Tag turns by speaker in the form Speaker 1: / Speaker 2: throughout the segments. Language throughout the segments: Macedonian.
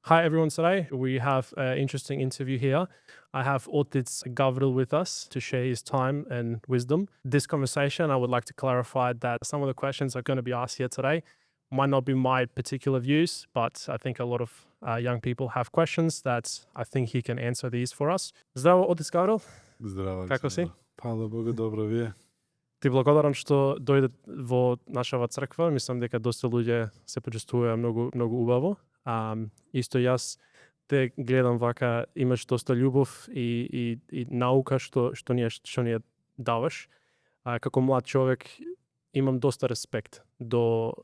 Speaker 1: Hi, everyone. Today we have an interesting interview here. I have Otis Gavril with us to share his time and wisdom. This conversation, I would like to clarify that some of the questions are going to be asked here today might not be my particular views, but I think a lot of young people have questions that I think he can answer these for us. Здраво, Otis Gavril.
Speaker 2: Здраво,
Speaker 1: Како си?
Speaker 2: Фала Богу, добро вие.
Speaker 1: Ти благодарам што дојде во нашава црква. Мислам дека доста луѓе се почувствуваа многу убаво. Исто јас те гледам вака, имаш доста љубов и наука што ни даваш. Како млад човек имам доста респект до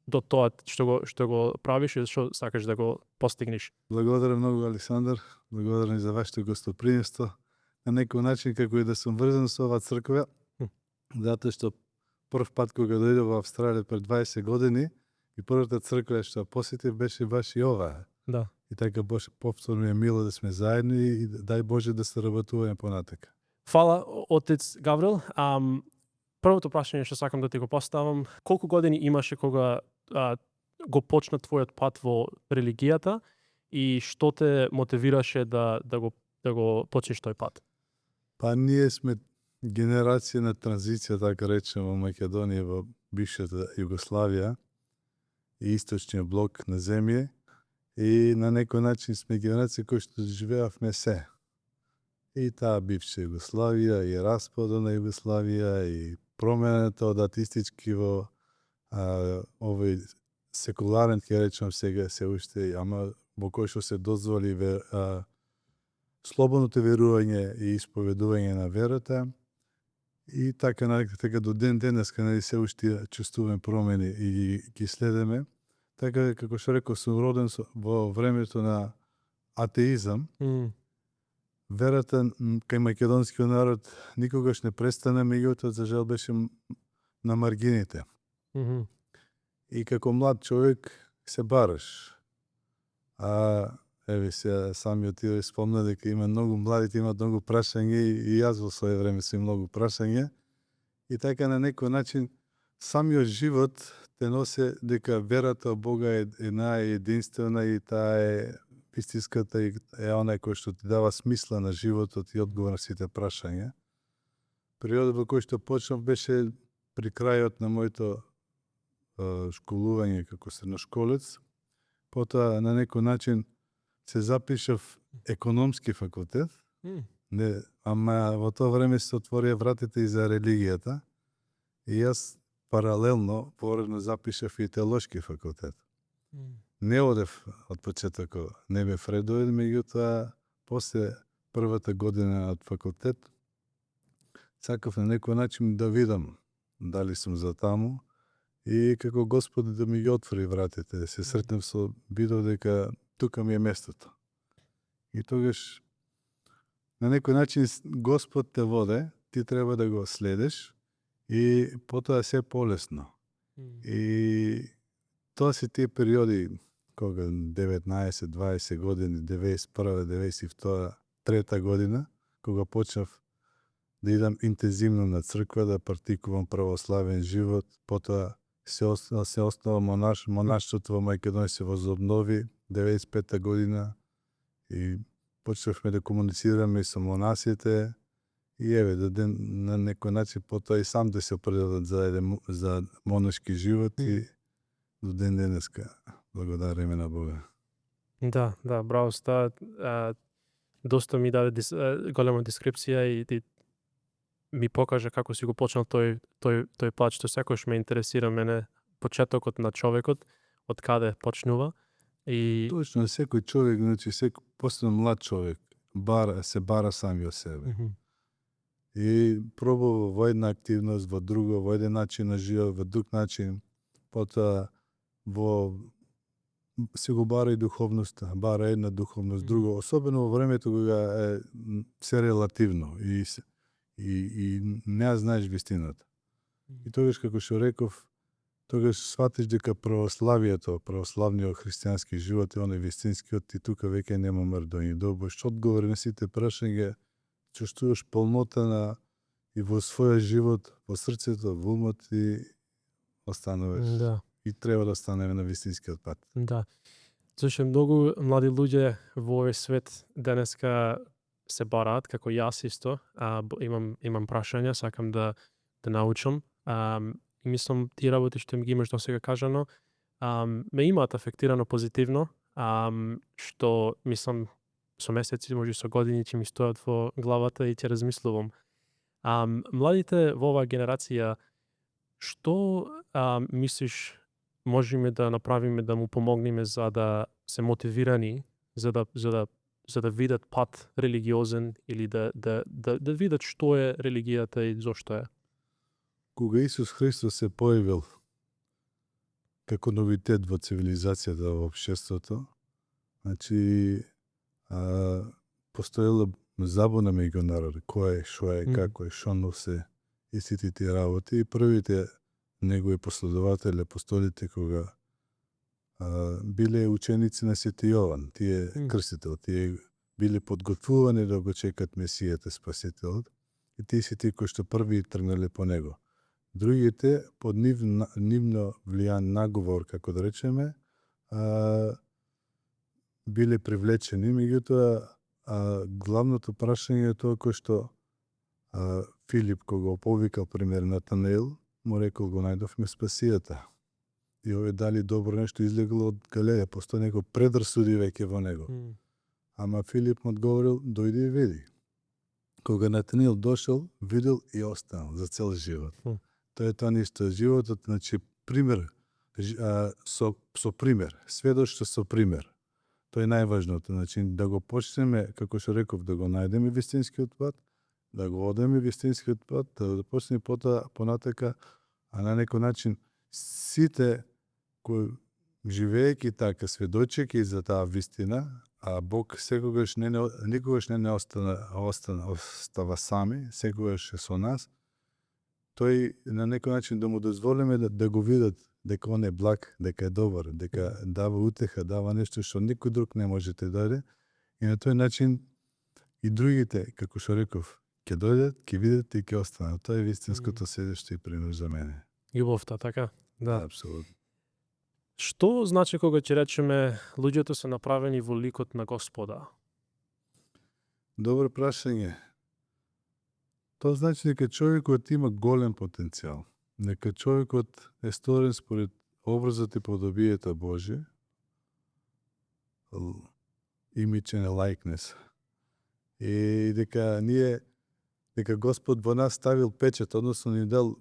Speaker 1: тоа што го правиш и што сакаш да го постигнеш.
Speaker 2: Благодарам многу, Александар. Благодарам и за вашето гостоприемство. На некој начин како и да сум врзан со оваа црква, затоа што прв пат кога дојдов во Австралија пред 20 години и првата црква што посетив беше баш и оваа.
Speaker 1: Да.
Speaker 2: И така повторно е мило да сме заедно и дај Боже да се работуваме понатака.
Speaker 1: Фала, Отец Гаврил. Првото прашање што сакам да ти го поставам, колку години имаше кога го почна твојот пат во религијата и што те мотивираше да го почнеш тој пат?
Speaker 2: Па ние сме генерација на транзиција, така речем, во Македонија, во бившата Југославија и источниот блок на земје, и на некој начин сме генерација кои што живеавме се. И таа бивша Југославија, и распадот на Југославија, и промената од атеистички во овој секуларен, ќе речем сега се уште, ама во кој што се дозволи слободното верување и исповедување на верата. И така до ден денеска се уште чувствуваме промени и ги следеме. Така како што реков, сум роден во времето на атеизам. Верата кај македонскиот народ никогаш не престана, меѓутоа за жал беше на маргините. И како млад човек се бараш. Еве се самиот ти спомна дека има многу младите имаат многу прашања и јас во своје време сум многу прашања. И така на некој начин самиот живот те носи дека верата во Бога е една единствена и таа е истинската и е она кој што ти дава смисла на животот и одговор на сите прашања. Периодот во кој што почнав беше при крајот на моето школување како средношколец. Потоа на некој начин се запишав економски факултет, ама во тоа време се отворија вратите и за религијата. И јас паралелно, поредно запишав и теолошки факултет. Не одев од почетокот, не бев редовен, меѓутоа после првата година од факултет сакав на некој начин да видам дали сум за таму и како Господ да ми ги отвори вратите. Се сретнав со видов дека тука ми е местото. И тогаш на некој начин Господ те воде, ти треба да го следеш и потоа се полесно. И тоа се тие периоди кога 19-20 години, 91, 92, трета година, кога почнав да идам интензивно на црква, да практикувам православен живот, потоа се основа монашството во Македонија се возобнови 95 година и почнавме да комуницираме со монасите и еве на некој начин потоа и сам да се определат за монашки живот и до ден денеска благодариме на Бога.
Speaker 1: Да, браво, доста ми даде голема дескрипција и ми покажа како си го почнал тој пат, што секојаш ме интересира мене почетокот на човекот, од каде почнува. И
Speaker 2: точно, секој човек, значи посебно млад човек, се бара самиот себе. И пробува во една активност, во друго, во еден начин на живот, во друг начин, потоа се го бара и духовноста, бара една духовност, друго, особено во времето кога е се релативно и не знаеш вистината. И тогаш, како што реков, тогаш сватиш дека православниот христијански живот е оној вистинскиот и тука веќе нема мрдоње. Добаш одговори на сите прашања, чувствуваш полнота и во својот живот, во срцето, во умот и остануваш.
Speaker 1: Да.
Speaker 2: И треба да останеме на вистинскиот пат.
Speaker 1: Да. Зашто многу млади луѓе во овој свет денеска се бараат, како јас исто, имам прашања, сакам да научам. И мислам, тие работи што ми ги имаш досега кажано, ме имаат афектирано позитивно, што мислам со месеци, може со години ќе ми стојат во главата и ќе размислувам. Младите во оваа генерација, што мислиш можеме да направиме да му помогнеме за да се мотивирани, за да видат пат религиозен или да видат што е религијата и зошто е?
Speaker 2: Кога Исус Христос се појавил како новитет во цивилизацијата, во општеството, значи постоела забуна меѓу народи, кој е, што е, како е, што носи и сите тие работи. И првите негови последователи, апостолите, кога биле ученици на Свети Јован, тие крстител, тие биле подготвувани да го чекат Месијата, Спасителот, и тие си тие кои што први тргнале по него. Другите, под нивно влијан наговор, како да речеме, биле привлечени, меѓутоа главното прашање е тоа кој што Филип, кога го повикал пример Натанаил, му рекол го најдовме Спасијата. И овие дали добро нешто излегло од Галилеја, постои некој предрасуди веќе во него. Ама Филип му одговорил, дојди и види. Кога Натанаил дошол, видел и останал за цел живот. Тоа е тоа нешто, животот, значи пример, со пример, сведоштво со пример. Тоа е најважното, значи да го почнеме, како што реков, да го најдеме вистинскиот пат, да го одеме вистинскиот пат, да почнеме потоа понатака, а на некој начин сите кои живеејќи така, сведочејќи за таа вистина, а Бог секогаш никогаш не остава сами, секогаш е со нас, тој на некој начин да му дозволиме да го видат дека он е благ, дека е добар, дека дава утеха, дава нешто што никој друг не може да даде, и на тој начин и другите, како што реков, ќе дојдат, ќе видат и ќе останат. Тоа е вистинското седиште и принос за мене.
Speaker 1: Љубовта, така? Да.
Speaker 2: Апсолутно.
Speaker 1: Што значи кога ќе речеме луѓето се направени во ликот на Господа?
Speaker 2: Добро прашање. Тоа значи дека човекот има голем потенцијал. Дека човекот е створен според образот и подобието Божие, image and likeness. И дека Господ во нас ставил печат, односно ни дал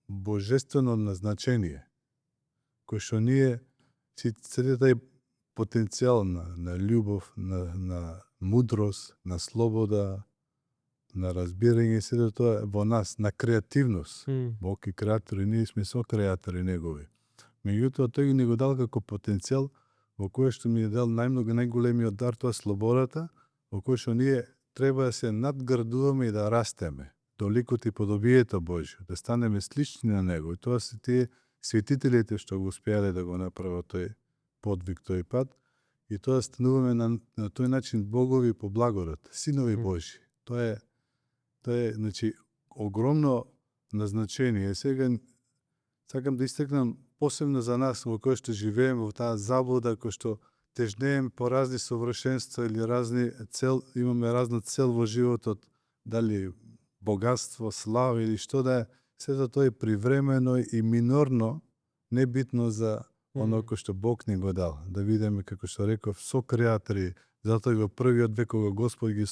Speaker 2: божествено назначение, кој што ние сите тај потенцијал на љубов, на мудрост, на слобода, на разбирање, сите тоа во нас, на креативност. Бог е креатор и ние сме со креатори негови. Меѓутоа, тој ни го дал како потенцијал во кој што ни е дал најголемиот дар, тоа слободата, во кој што ние треба да се надградуваме и да растеме до ликот и подобието Божјо, да станеме слични на него. И тоа се тие светителите што го успеале да го направат тој подвиг, тој пат, и тоа стануваме на тој начин богови по благодат, синови Божји. Тоа е, значи, огромно назначение. Сега сакам да истакнам посебно за нас во кој што живееме во таа заблуда, кој што тежнеем по разни совршенства или имаме разна цел во животот, дали богатство, слава или што да е, сето тоа е привремено и минорно, небитно за оно кој што Бог ни го дал. Да видиме, како што реков, со креатори, затоа во првиот век кога Господ ги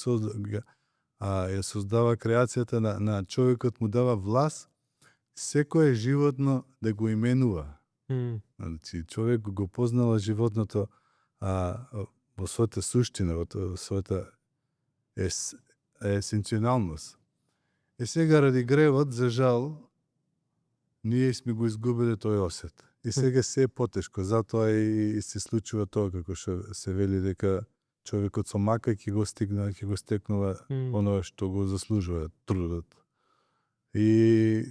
Speaker 2: ја создава креацијата на човекот, му дава власт секое животно да го именува. Значи, човек го познава животното во својата суштина, во својата есенцијалност. И сега ради гревот, за жал, ние сме го изгубили тој осет. И сега се е потешко, затоа и се случува тоа, како што се вели дека човекот со мака ќе го стекнува оноа што го заслужува трудот. И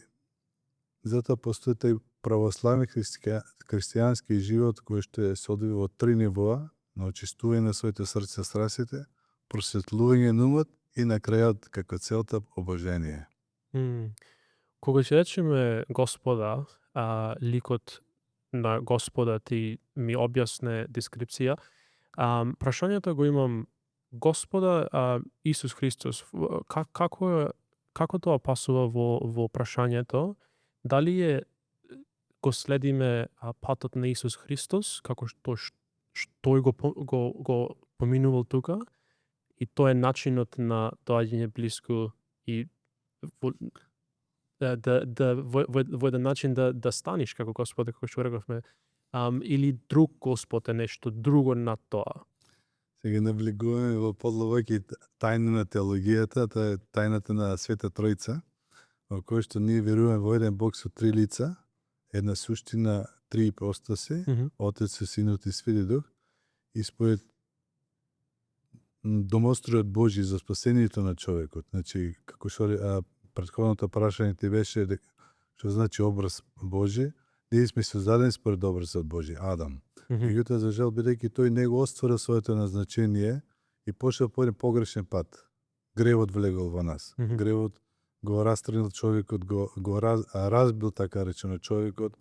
Speaker 2: затоа постои тај православен христијански живот кој што се одвива во 3 нивоа, на очистување на своите срца страстите, просветлување на умот и на крајот како целта обожение.
Speaker 1: Кога ќе речеме Господа, ликот на Господа ти ми објасне дескрипција. Прашањето го имам, Господа Исус Христос, како тоа пасува во прашањето? Дали го следиме патот на Исус Христос, како што тој го поминувал тука, и тоа е начинот на доаѓање блиску и во еден начин да станеш како Господ, како што рековме, или друг Господ е нешто друго над тоа?
Speaker 2: Сега навлегуваме во подлабоки тајна на теологијата, тоа е тајната на Света Тројца, во кој што ние веруваме во еден Бог со три лица, една суштина, три ипостаси, Отец, Синот и Свети Дух, и според домостројот Божи за спасението на човекот. Значи, како што претходното прашање ти беше што значи образ Божи, ние сме создадени според образот Божи, Адам. Меѓутоа, за жал, бидејќи тој не го остварил своето назначение и почнал по еден погрешен пат, гревот влегол во нас. Гревот го растргнал човекот, го разбил, така речено, човекот,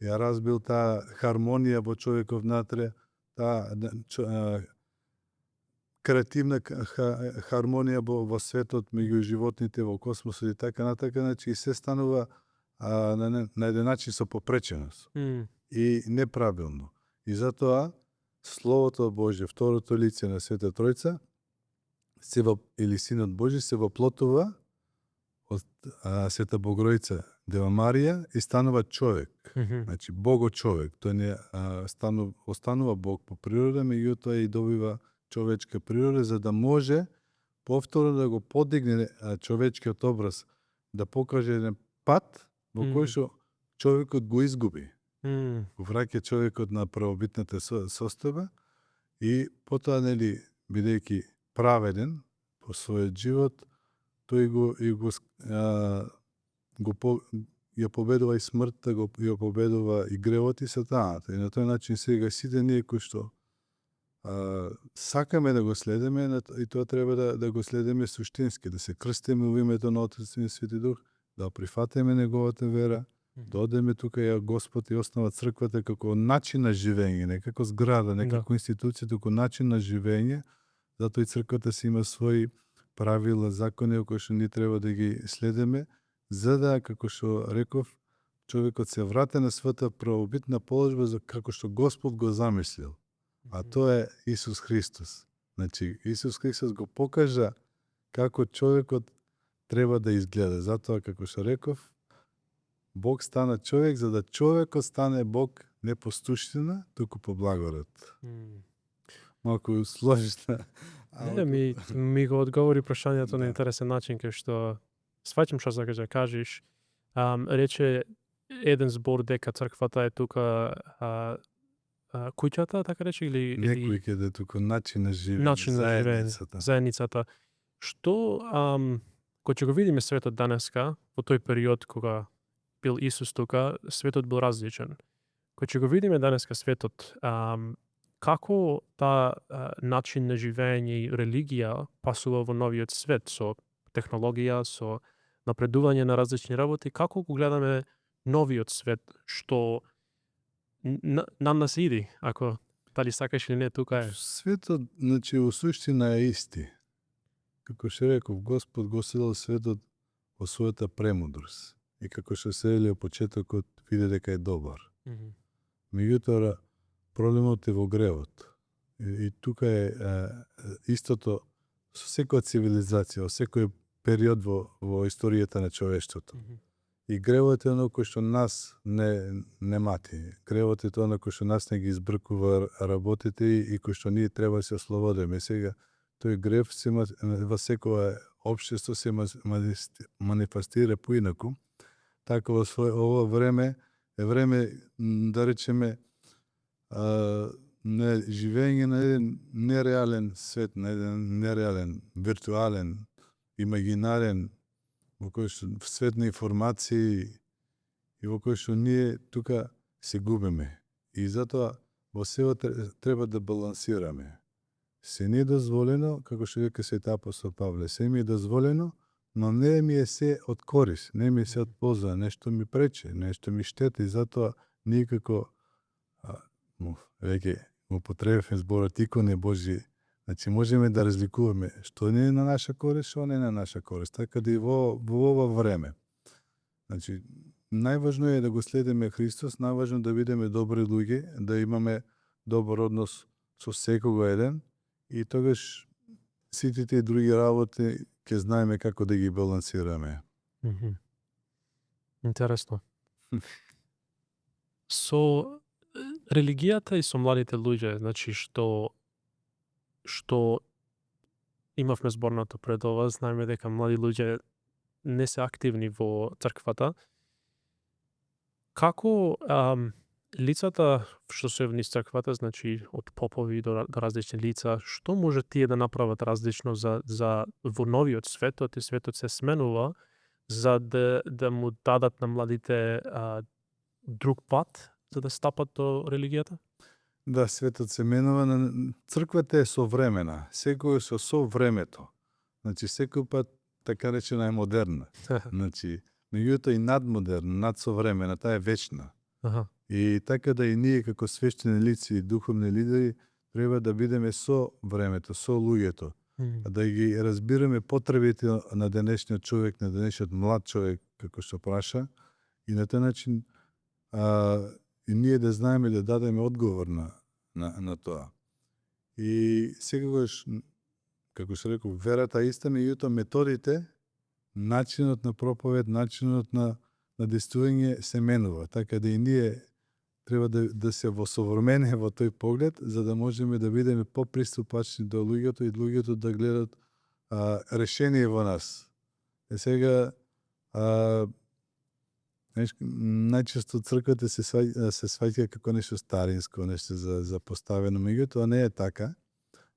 Speaker 2: ја разбил таа хармонија во човеков внатре, таа креативна хармонија во светот, меѓу животните, во космосот и така натака, значи и се станува на еден начин со попреченост и неправилно. И затоа Словото Божје, второто лице на Света Тројца, или Синот Божи се воплотува од Света Богородица Дева Марија и станува човек. Значи Бого човек. Тој не останува Бог по природа, меѓутоа и добива човечка природа, за да може повторно да го подигне човечкиот образ, да покаже еден пат во кој што човекот го изгуби. Го враќа човекот на правобитната состојба и потоа, нели, бидејќи праведен по својот живот, тој ја победува и смртта, ја победува и гревот и сатаната. И на тој начин сега сите ние кои што сакаме да го следиме, и тоа треба да го следиме суштински, да се крстиме во името на Отец и Свети Дух, да прифатиме неговата вера, да одеме тука ја Господ и основа црквата како начин на живење, не како зграда, не како институција, туку начин на живење. Затоа и црквата си има своји правила, закони кои што ние треба да ги следиме, за да, како што реков, човекот се врати на својата правобитна положба за како што Господ го замислил. А тоа е Исус Христос. Значи, Исус Христос го покажа како човекот треба да изгледа. Затоа, како што реков, Бог стана човек, за да човекот стане Бог не по суштина, туку по благород. Малку сложна.
Speaker 1: Не, ми го одговори прашањето на интересен начин, кај што сваќам што сакаш да кажеш. Рече еден збор дека црквата е тука куќата, така рече, или
Speaker 2: не куќа, да туку начин на живење,
Speaker 1: заедницата. Што кога ќе го видиме светот данеска, во тој период кога бил Исус тука, светот бил различен. Кога ќе го видиме данеска светот, како таа начин на живење и религија пасува во новиот свет, со технологија, со напредување на различни работи, како го гледаме новиот свет, што на нас иди, ако дали сакаш или не, тука е.
Speaker 2: Светот, значи, во суштина е исти. Како што реков, Господ го седел светот во својата премудрост. И како што се вели од почетокот, виде дека е добар. Меѓутоа, проблемот е во гревот. И тука е истото со секоја цивилизација, во секој период во историјата на човештвото. И гревот е оно кој што нас не мати. Гревот е тоа на кој што нас не ги избркува работите и кој што ние треба да се ослободиме. Сега, тој грев во секоја општество се манифестира поинаку. Така во ово време е време, да речеме, на живење на еден нереален свет, на еден нереален, виртуален, имагинарен, во кој што свет на информации и во кој што ние тука се губиме. И затоа во сево треба да балансираме. Се не е дозволено, како што вика Свети апостол Павле, се ми е дозволено, но не ми е се од корис, не ми е се од полза, нешто ми прече, нешто ми штети, затоа ние како веќе го потребивме зборот икони Божи. Значи можеме да разликуваме што не е на наша корист, што не е на наша корист. Така да и во ова време. Значи најважно е да го следиме Христос, најважно да бидеме добри луѓе, да имаме добар однос со секого еден и тогаш сите тие други работи ќе знаеме како да ги балансираме.
Speaker 1: Интересно. Со религијата и со младите луѓе, значи што имавме зборното пред ова, знаеме дека млади луѓе не се активни во црквата. Како лицата што се низ црквата, значи од попови до различни лица, што може тие да направат различно за во новиот светот, и светот се сменува, за да му дадат на младите друг пат за да стапат до религијата?
Speaker 2: Да, светот се менува, црквата е современа, секој со времето. Значи секој пат така речена е модерна. Значи, меѓутоа и надмодерна, надсовремена, таа е вечна. И така да и ние како свештени лици и духовни лидери треба да бидеме со времето, со луѓето, да ги разбираме потребите на денешниот човек, на денешниот млад човек, како што праша, и на тој начин и ние да знаеме да дадеме одговор на тоа. И секогаш, како што реков, верата иста, меѓутоа методите, начинот на проповед, начинот на действување се менува. Така да и ние треба да се восовремене во тој поглед, за да можеме да бидеме попристапачни до луѓето и луѓето да гледат решение во нас. Сега најчесто црквата се сваќа како нешто старинско, нешто за поставено, меѓутоа не е така.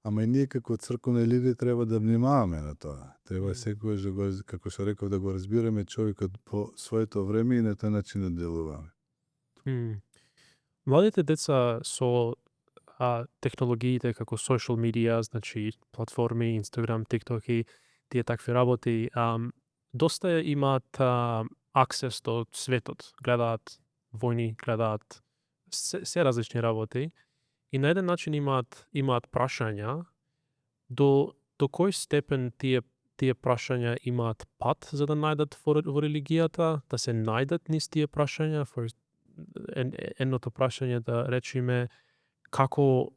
Speaker 2: Ама и ние како црковни лидери треба да внимаваме на тоа. Треба секогаш да го, како што реков, да го разбираме човекот по своето време и на тој начин да делуваме.
Speaker 1: Младите деца со технологиите како social media, значи платформи, Instagram, TikTok и тие такви работи, доста имаат аксес до светот, гледаат војни, гледаат се различни работи и на еден начин имаат прашања. До кој степен тие прашања имаат пат за да најдат во религијата, да се најдат низ тие прашања? Едното прашање да речеме како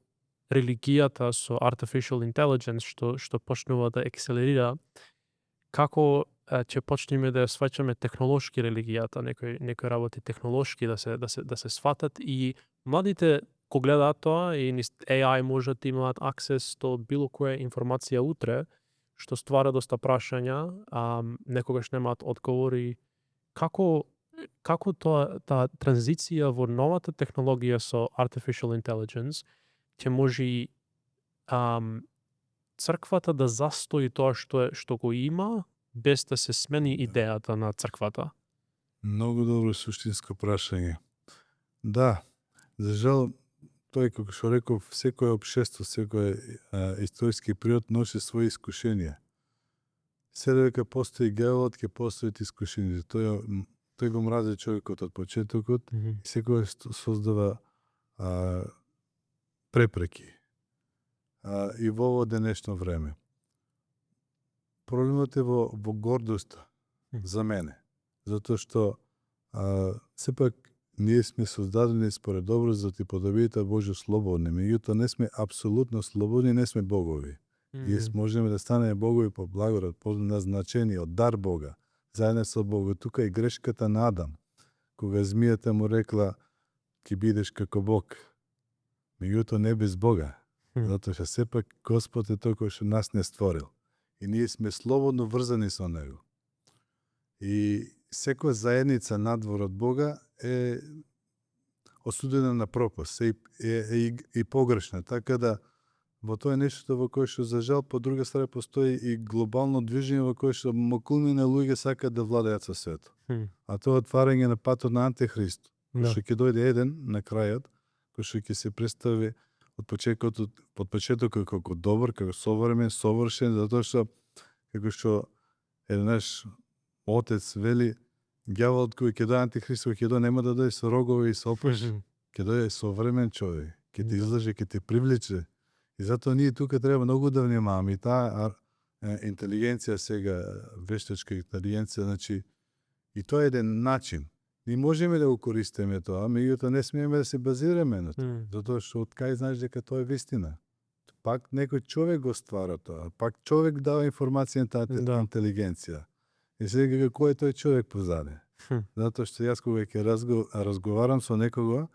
Speaker 1: религијата со artificial intelligence што почнува да екселерира, како ќе почнеме да ја сваќаме технолошки религијата, некои работи технолошки да се сватат и младите кога гледаат тоа и низ AI можат да имаат аксес до било која информација утре, што ствара доста прашања, некогаш немаат одговори. Како таа транзиција во новата технологија со artificial intelligence ќе може црквата да застои тоа што го има, без да се смени идејата на црквата?
Speaker 2: Многу добро суштинско прашање. Да, за жал, тој, како што реков, секој општество, секој историски период носи своји искушенија. Се дека постои гјаволот, ќе постојат искушенија. Тој го мрази човекот од почетокот и секој создава препреки. И во ово денешно време. Проблемот е во гордоста за мене. Затоа што сепак ние сме создадени според образот и подобието Божјо слободни, меѓутоа не сме апсолутно слободни, не сме богови. Ние можеме да станеме богови по благодат, по назначени од дар Бога, заедно со Бога. Тука и грешката на Адам, кога змијата му рекла ќе бидеш како Бог, меѓутоа не без Бога, затоа што сепак Господ е тој кој што нас не створил. И ние сме слободно врзани со Него. И секоја заедница надвор од Бога е осудена на пропаст, и погрешна. Така да во тоа е нешто во кое што за жал, по друга страна постои и глобално движење во кое што мокулмина луѓе сакаат да владеат со свет. А тоа отварање на патот на Антихрист, што ќе дојде еден на крајот, кој што ќе се представи од почетокот како добар, како современ, совршен, затоа што како што еднаш Отец вели, ѓаволот кој ќе дојде Антихрист, кој ќе дојде нема да дојде со рогови и со опаш, ќе дојде современ човек. ќе те излаже, ќе те привлече. И затоа ние тука треба многу да внимаваме. И таа интелигенција сега, вештачка интелигенција, значи, и тоа е еден начин. Ние можеме да го користиме тоа, меѓутоа не смееме да се базираме на тоа, затоа што од кај знаеш дека тоа е вистина. Пак некој човек го ствара тоа, пак човек дава информација на таа интелигенција. И сега кој е тој човек позади? Затоа што јас кога ќе разговарам со некого,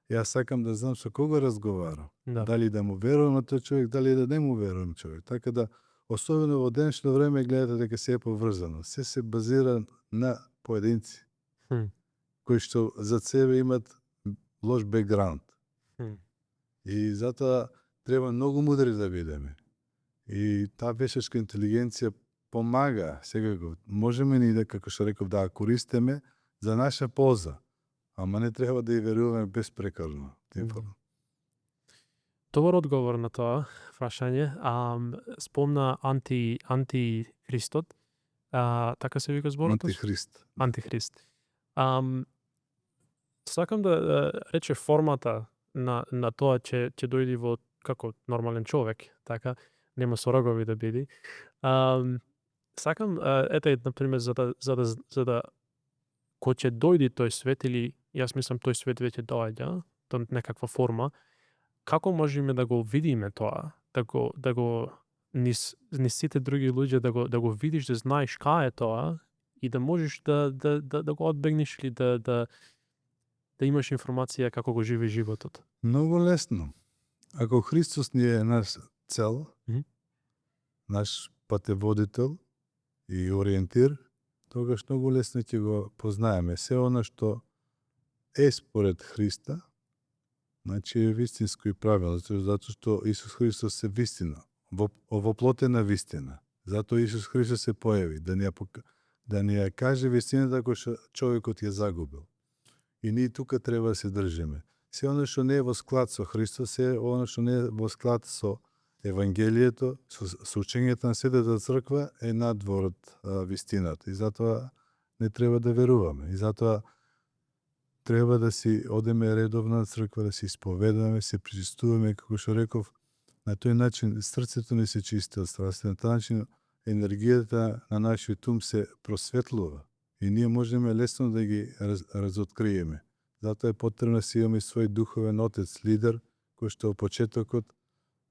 Speaker 2: јас сакам да знам со кого разговарам. Дали да му верувам на тој човек, дали да не му верувам човек. Така да, особено во денешно време, гледате дека се е поврзано. Се базира на поединци, кои што за себе имат лош бекграунд. И затоа треба многу мудри да бидеме. И таа вештачка интелигенција помага секако. Можеме ни да, како што реков, да користиме за наша полза, ама не треба да ја веруваме безпрекорно.
Speaker 1: Добар одговор на тоа прашање. Спомна антихристот. Така се вика зборот? Антихрист. Сакам да рече формата на тоа ќе дојди во како нормален човек, така, нема со рогови да биде. Сакам, ете, например, за да кој ќе дојди тој свет, или јас мислам тој свет веќе доаѓа, до некаква форма, како можеме да го видиме тоа, да го низ сите други луѓе да го видиш, да знаеш кај е тоа и да можеш да го одбегнеш или да имаш информација како го живе животот?
Speaker 2: Многу лесно. Ако Христос ни е наш цел, наш патеводител и ориентир, тогаш многу лесно ќе го познаеме. Се она што е според Христа, значи е вистинско и правилно, затоа што Исус Христос е вистина, овоплотена вистина. Затоа Исус Христос се појави, да ни ја каже вистината која што човекот ја загубил. И ние тука треба да се држиме. Се оно што не е во склад со Христос, се оно што не е во склад со Евангелието, со учењето на Светата Црква е надвор од вистината. И затоа не треба да веруваме. И затоа треба да си одеме редовно на црква, да се исповедаме, се причестуваме, како што реков, на тој начин срцето ни се чисти од страсти, на тој начин енергијата на нашиот ум се просветлува и ние можеме лесно да ги разоткриеме. Затоа е потребно да си имаме свој духовен отец, лидер, кој што во почетокот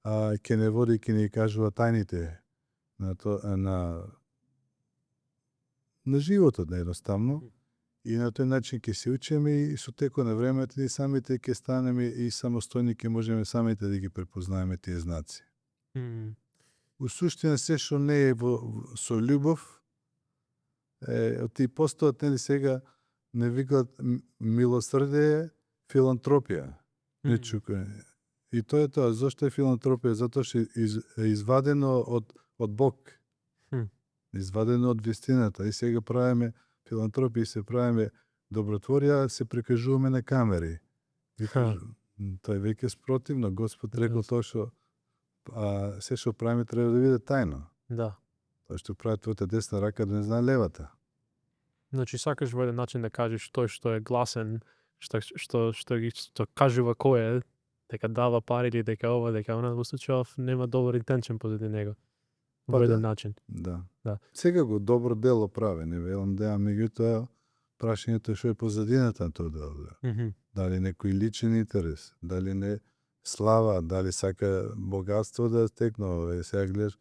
Speaker 2: ќе не води, ќе ни кажува тајните на животот, едноставно. И на тој начин ќе се учиме и со текот на времето и самите ќе станеме и самостојни, ќе можеме самите да ги препознаеме тие знаци. У суштина се што не е со љубов, ти постојат, нели сега не викаат милосрдие, филантропија. Не чука. И тоа е тоа. Зошто е филантропија? Затоа што е извадено од Бог. Извадено од вистината. И сега правиме филантропија, се правиме добротворија, се прикажуваме на камери. Тоа е веќе спротивно. Господ рекол тоа што се што правиме треба да биде тајно.
Speaker 1: Да.
Speaker 2: Тоа што прави твојата десна рака да не знае левата.
Speaker 1: Значи сакаш во еден начин да кажеш тој што е гласен, што кажува кој е, дека дава пари или дека ова, дека она, во случајов нема добар интенчен позади него. Во еден начин.
Speaker 2: Да.
Speaker 1: Да.
Speaker 2: Секако добро дело прави, не велам да, меѓутоа прашањето е што е позадината на тоа дело. Дали некој личен интерес, дали не слава, дали сака богатство да стекнува. Сега гледаш,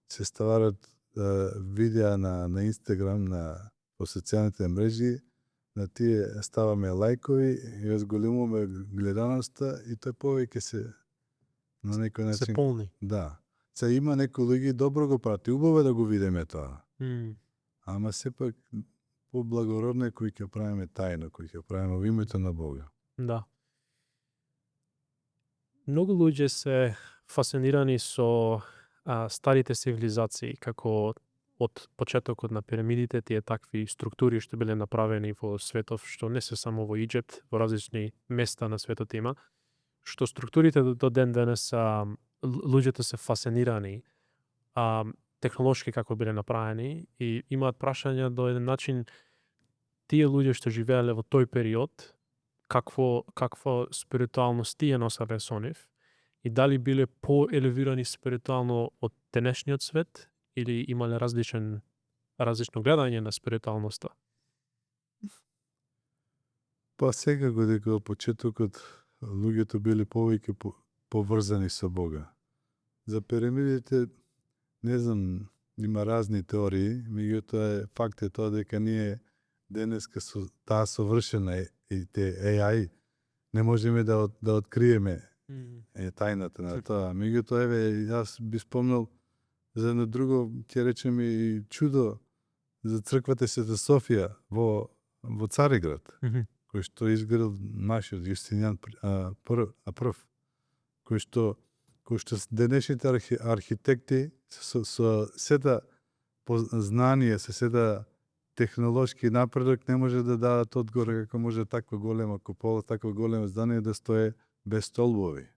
Speaker 2: се стварат видеа на Инстаграм, по социјалните мрежи, на тие ставаме лајкови и разголемуваме гледаноста и тој повеќе се на некој начин...
Speaker 1: Се полни.
Speaker 2: Да. Се има некои луѓе добро го прати, убаво да го видиме тоа. Ама сепак поблагородно е кој ќе правиме тајно, кој ќе правиме во името на Бога.
Speaker 1: Да. Многу луѓе се фасцинирани со старите цивилизации, како од почетокот на пирамидите, тие такви структури што биле направени во светов, што не се само во Иџепт, во различни места на светот има, што структурите до ден денес луѓето се фасцинирани технолошки како биле направени и имаат прашања до еден начин тие луѓе што живееле во тој период, каква спиритуалност тие носеле со нив и дали биле поелевирани спиритуално од денешниот свет или имале различно гледање на спиритуалноста?
Speaker 2: Па секако дека во почетокот луѓето биле повеќе поврзани со Бога. За пирамидите, не знам, има разни теории, меѓутоа факт е тоа дека ние денеска со таа совршена и те AI не можеме да откриеме тајната на тоа. Меѓутоа, еве, јас би спомнал за едно друго, ќе речеме и чудо за црквата Света Софија во Цариград, кој што изградил нашиот Јустинијан прв, кој што денешните архитекти со сета знание, со сета технолошки напредок не може да дадат одговор како може таква голема купола, такво големо здание да стое без столбови.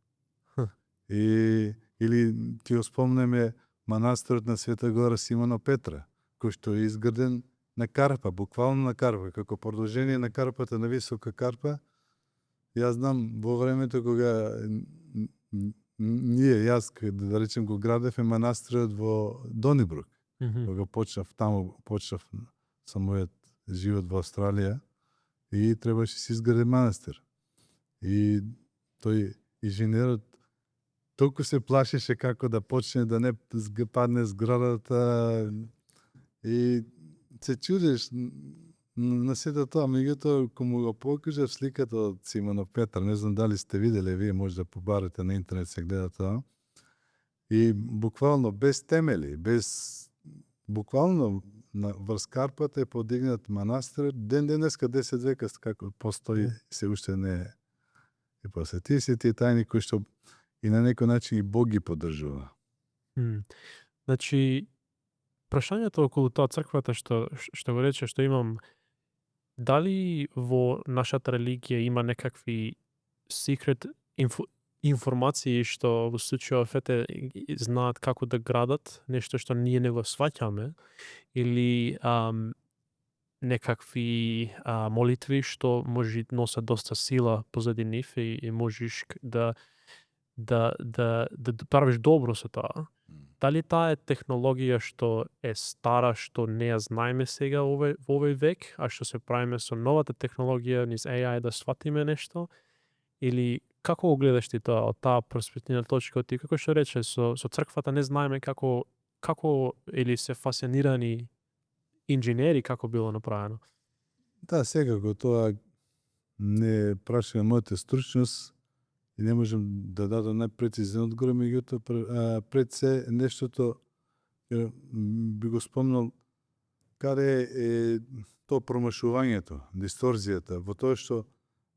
Speaker 2: Или ќе го спомнеме манастирот на Света Гора Симона Петра, кој што е изграден на карпа, буквално на карпа, како продолжение на карпата, на висока карпа. Јас знам во времето кога јас, да речем, го градевме манастирот во Донибрук, кога почнав со мојот живот во Австралија и требаше да се изгради манастир. И тој инженерот толку се плашеше како да почне да не падне зградата и се чудиш на сето тоа. Меѓутоа, кога го покажав сликата од Симона Петра, не знам дали сте виделе, вие може да побарате на интернет, се гледа тоа. И буквално без темели, буквално врз карпата е подигнат манастир. Денеска 10 века како постои, се уште не е. И после тие се тие тајни кои што и на некој начин и Бог ги поддржува.
Speaker 1: Значи, прашањето околу тоа црквата што го рече, што имам, дали во нашата религија има некакви секрет информации што во случајов знаат како да градат нешто што ние не го сваќаме, или некакви молитви што може носат доста сила позади нив и можеш да правиш добро со тоа. Дали таа е технологија што е стара, што не ја знаеме сега во овој век, а што се правиме со новата технологија низ AI да сватиме нешто? Или како го гледаш ти тоа од таа перспективна точка? Ти како што рече, со црквата не знаеме како или се фасцинирани инженери како било направено?
Speaker 2: Да, секако тоа не прашува мојата стручност и не можам да дадам најпрецизен одговор, меѓутоа пред се нештото би го спомнал каде е тоа промашувањето, дисторзијата, во тоа што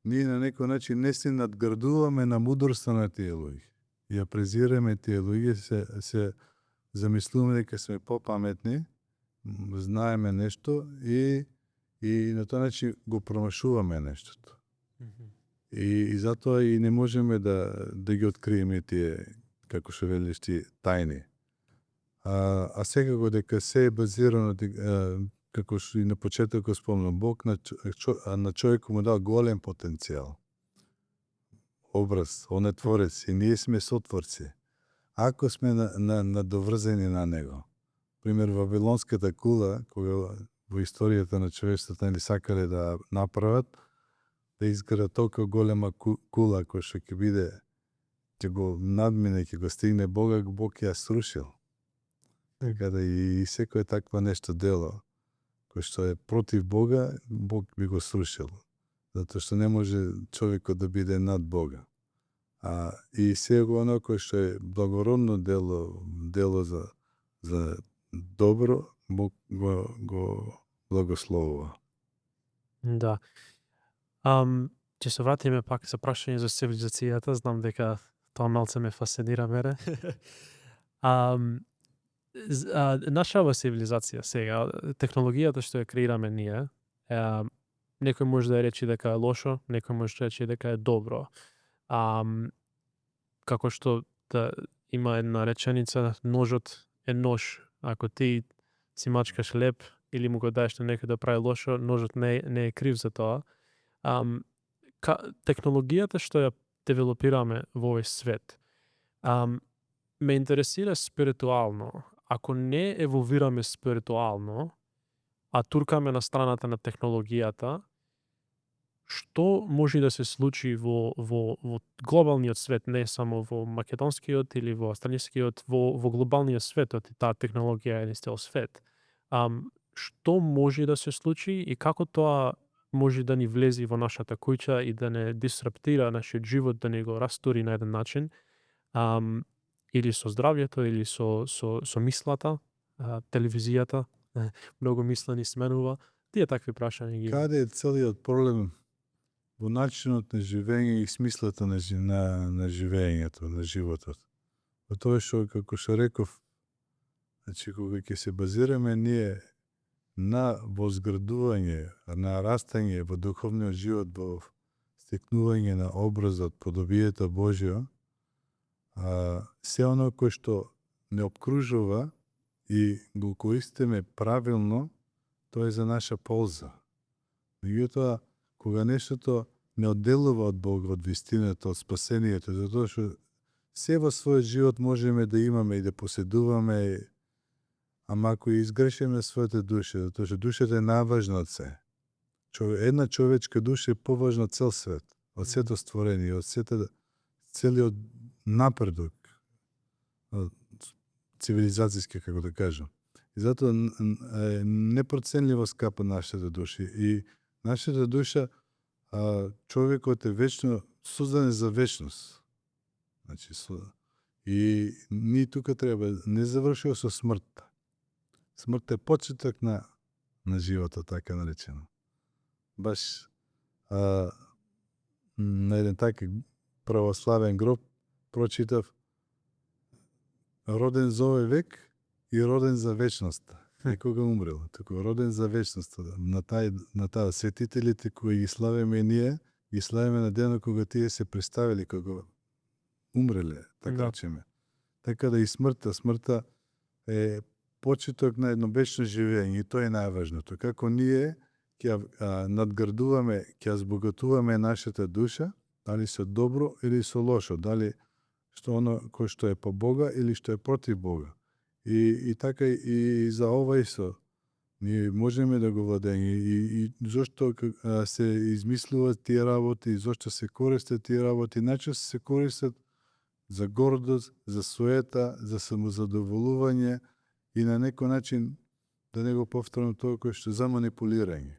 Speaker 2: ние на некој начин не се надградуваме на мудростта на тие луѓе. Ја презираме тие луѓе, се замислуваме дека сме попаметни, знаеме нешто и на тој начин го промашуваме нештото. И затоа и не можеме да ги откриеме тие, како што велиш ти, тајни. А секако дека се е базирано, како што и на почетокот спомнам, Бог на човекот му дал голем потенцијал. Образ, он е творец и ние сме сотворци. Ако сме надоврзени на него. Пример, Вавилонската кула, кога во историјата на човештвото или сакале да направат, да изградат толку голема кула која што ќе биде, ќе го надмине, ќе го стигне Бога, Бог ја срушил. Така да и секој таква нешто дело кој што е против Бога, Бог би го срушил. Затоа што не може човекот да биде над Бога. И сега оно кој што е благородно дело за добро, Бог го благословува.
Speaker 1: Да. Ќе се вратиме пак за прашање за цивилизацијата, знам дека тоа малце ме фасцинира мене. Нашава цивилизација сега, технологијата што ја креираме ние, некој може да ја рече дека е лошо, некој може да рече дека е добро. Како што има една реченица, ножот е нож. Ако ти си мачкаш леп или му го даеш на некој да прави лошо, ножот не е крив за тоа. технологијата што ја девелопираме во овој свет, ме интересира спиритуално. Ако не еволвираме спиритуално, а туркаме на страната на технологијата, што може да се случи во глобалниот свет, не само во македонскиот или во австралискиот, во глобалниот свет, таа технологија е еден цел свет. Што може да се случи и како тоа може да ни влези во нашата куќа и да не дисруптира нашиот живот, да не го растури на еден начин, или со здравјето, или со мислата, телевизијата, многу мисла ни сменува. Тие такви прашања ги.
Speaker 2: Каде е целиот проблем во начинот на живење и смислата на живењето, на животот? Во тоа што, како што реков, значи, кога ќе се базираме ние на возградување, на растање во духовниот живот, во стекнување на образот, подобието Божјо, се оно кој што не обкружува и го користиме правилно, тоа е за наша полза. Меѓутоа, кога нештото не одделува од Бога, од вистината, од спасението, затоа што се во својот живот можеме да имаме и да поседуваме, ама ако изгрешиме своите души, затоа што душата е најважна од се. Една човечка душа е поважна од цел свет, од сето створение, од целиот напредок, цивилизацијски, како да кажам. И затоа е непроценливо скапа нашата душа. И нашата душа, човекот е вечно создаден за вечност. Значи, и ние тука треба, не завршува со смртта. Смртта е почеток на животот, така наречено. Баш на еден така православен гроб прочитав роден за овој век и роден за вечноста. Некога умрел, туку роден за вечноста. На таа светителите кои ги славиме ние, ги славиме на денот кога тие се представили, кога умреле, така речеме. Така да и смртта е почеток на едно вечно живење и тоа е најважното. Како ние ќе надградуваме, ќе збогатуваме нашата душа, дали со добро или со лошо, дали што оно кој што е по Бога или што е против Бога. И така и за ова исто. Ние можеме да го владење и зошто се измислуваат тие работи, зошто се користат тие работи, најчесто се користат за гордост, за суета, за самозадоволување и на некој начин, да не го повторам тоа, кој што за манипулирање.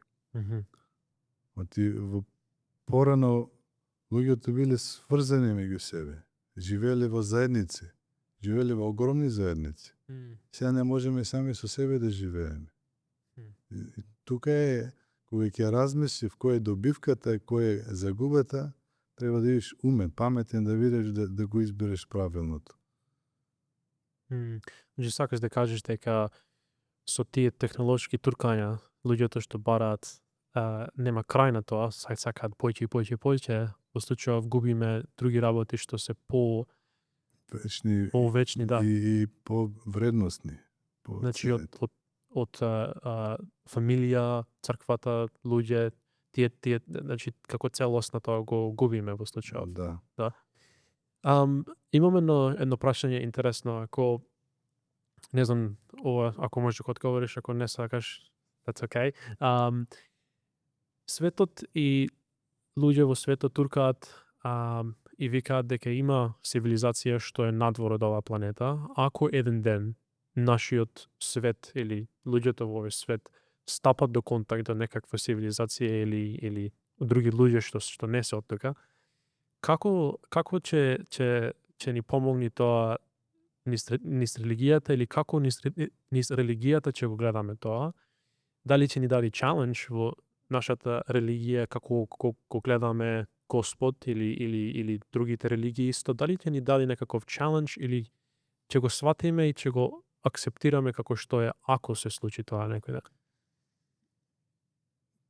Speaker 2: Во порано луѓето биле сврзани меѓу себе, живееле во заедници, живееле во огромни заедници. Сега не можеме сами со себе да живееме. Тука е, кога ќе размислив кој е добивката, кој е загубата, треба да бидеш умен, паметен, да видиш да го избереш правилното.
Speaker 1: Значи сакаш да кажеш дека со тие технолошки туркања, луѓето што бараат, нема крај на тоа, сакаат појќе, во случајов губиме други работи што се повечни, да.
Speaker 2: И повредностни.
Speaker 1: Значи од фамилија, црквата, луѓе, тие значи како целосно тоа го губиме во случајов.
Speaker 2: Да.
Speaker 1: Имам едно прашање интересно, ако не знам, ова ако можеш да одговориш, ако не сакаш, that's okay. Светот и луѓе во светот туркаат и викаат дека има цивилизација што е надвор од оваа планета. Ако еден ден нашиот свет или луѓето во овој свет стапат до контакт до некаква цивилизација или други луѓе што не се од тука, како ќе ни помогне тоа низ религијата или како низ религијата ќе го гледаме тоа? Дали ќе ни даде чалендж во нашата религија како го гледаме Господ или другите религии исто, дали ќе ни даде некаков чалендж или ќе го сватиме и ќе го акцептираме како што е ако се случи тоа некој ден?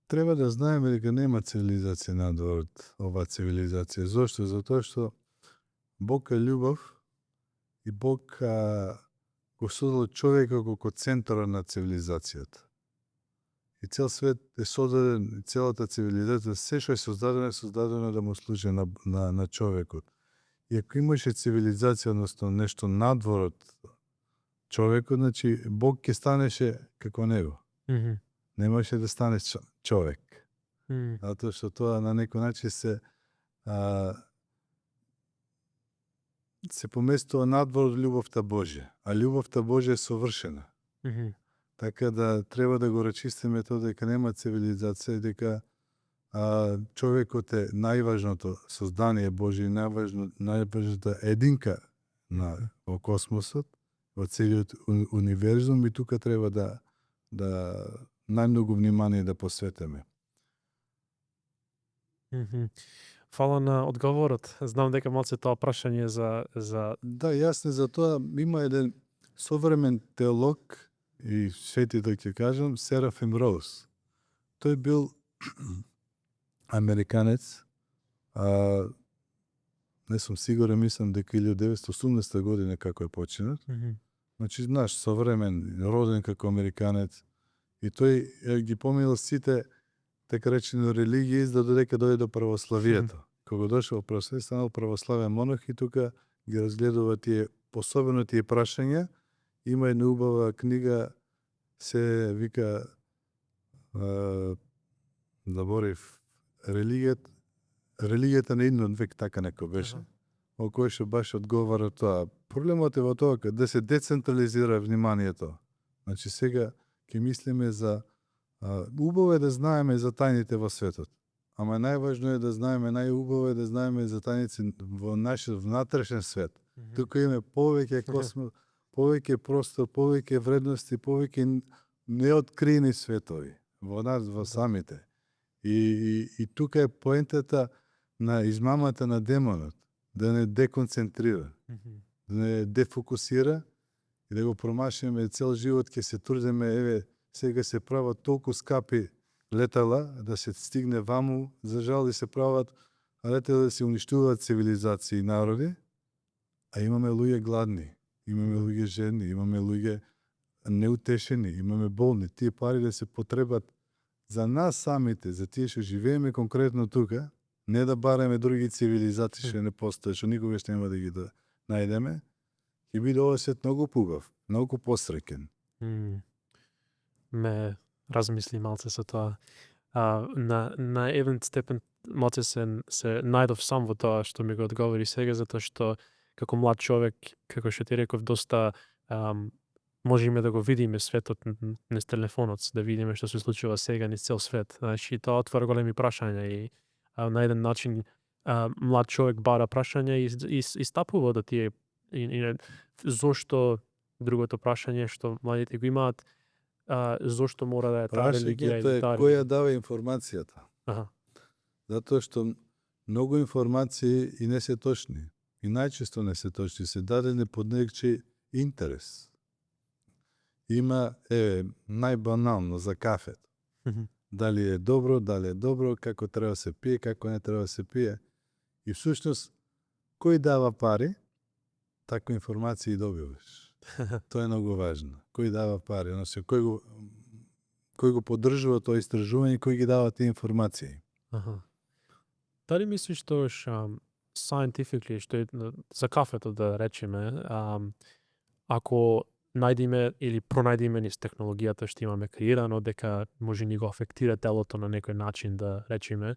Speaker 2: Треба да знаеме дека нема цивилизација надвор од оваа цивилизација. Зошто? Затоа што Бог е љубов и Бог го создал човекот како центар на цивилизацијата. И цел свет е создаден, и целата цивилизација, се што е создадено да му служи на човекот. И ако имаше цивилизација, односно нешто надвор од човекот, значи Бог ќе станеше како него. Немаше да стане човек. Затоа што тоа на некој начин се поместува надвор од љубовта Божја, а љубовта Божја е совршена. Така да треба да го рачистиме тоа дека нема цивилизација, дека човекот е најважното создание Божие, најважната единка во космосот, во целиот универзум, и тука треба да најмногу внимание да посветиме.
Speaker 1: Фала на одговорот. Знам дека малце тоа прашање за...
Speaker 2: Да, јасно за тоа. Има еден современ теолог и светител, ќе кажам, Серафим Роуз. Тој бил американец, не сум сигурен, мислам дека 1980 година како е починат. Значи, знаеш, современ, роден како американец. И тој ги поминал сите, така речено, религии, за додека дојде до православието. Кога дошол во православие, станал православен монах и тука ги разгледува особено тие прашања. Има една убава книга, се вика, заборив, религијата на идниот век, така некој беше, во кој што баш одговара тоа. Проблемот е во тоа да се децентрализира вниманието. Значи сега ќе мислиме за убаво е да знаеме за тајните во светот. Ама најважно е да знаеме, најубаво е да знаеме за тајници во нашиот внатрешен свет. Тука имаме повеќе космос, повеќе простор, повеќе вредности, повеќе неоткриени светови во нас, во самите. И тука е поентата на измамата на демонот, да не деконцентрира, да не дефокусира и да го промашиме цел живот, ќе се трудиме, еве, сега се прават толку скапи летала да се стигне ваму, за жал да се прават летала да се уништуваат цивилизации и народи, а имаме луѓе гладни, имаме луѓе жедни, имаме луѓе неутешени, имаме болни. Тие пари да се потребат за нас самите, за тие што живееме конкретно тука, не да бараме други цивилизации што не постои, што никогаш нема да ги најдеме, ќе биде овој свет многу пубав, многу посреќен.
Speaker 1: Ме размисли малце со тоа. На еден степен малце се најдов сам во тоа што ми го одговори сега, затоа што како млад човек, како што ти реков, доста можеме да го видиме светот низ телефонот, да видиме што се случува сега низ цел свет. Значи, тоа отвара големи прашања и на еден начин млад човек бара прашања и стапува да тие зошто другото прашање што младите го имаат, зошто мора да е таа религија или таа
Speaker 2: кој ја дава информацијата. Затоа што многу информации и не се точни. И најчесто не се точни, се дадени под некчи интерес. Има, најбанално за кафето. Дали е добро, како треба да се пие, како не треба да се пие. И всушност, кој дава пари, таква информација и добиваш. Тоа е многу важно. Кој дава пари, односно кој го поддржува тоа истражување, кој ги дава тие информации.
Speaker 1: Дали мислиш тоаш scientifically, што е за кафето да речеме, ако најдиме или пронајдиме низ технологијата што имаме креирано, дека може ни го афектира телото на некој начин, да речеме,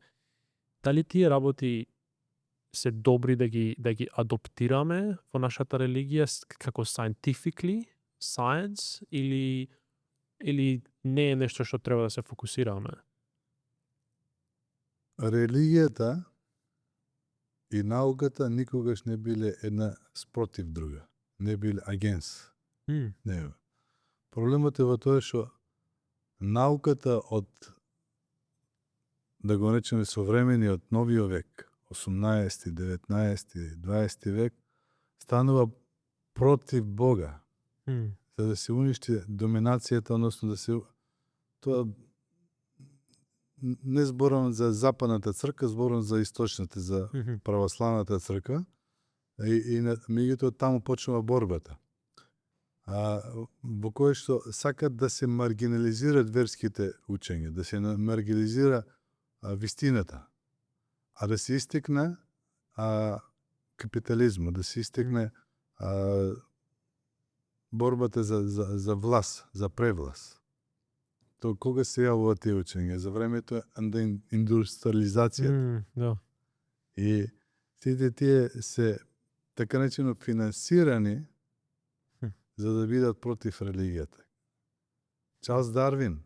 Speaker 1: дали тие работи се добри да ги адоптираме во нашата религија како scientifically, science, или не е нешто што треба да се фокусираме?
Speaker 2: Религијата и науката никогаш не биле една спротив друга. Не биле агенс. Не. Проблемот е во тоа што науката од, да го речеме, современиот новиот век, 18, 19, 20 век, станува против Бога. За да се уништи доминацијата, односно да се... Тоа не зборам за западната црква, зборам за источната, за православната црква. И меѓутоа таму почнува борбата. во кој што сакат да се маргинализират верските учења, да се маргинализира вистината, а да се истекне капитализмот, да се истекне борбата за власт, за превласт. То кога се јавува тие учења? За времето на индустриализацијата.
Speaker 1: Да.
Speaker 2: И сите тие се така наречено финансирани за да бидат против религијата. Чарлс Дарвин,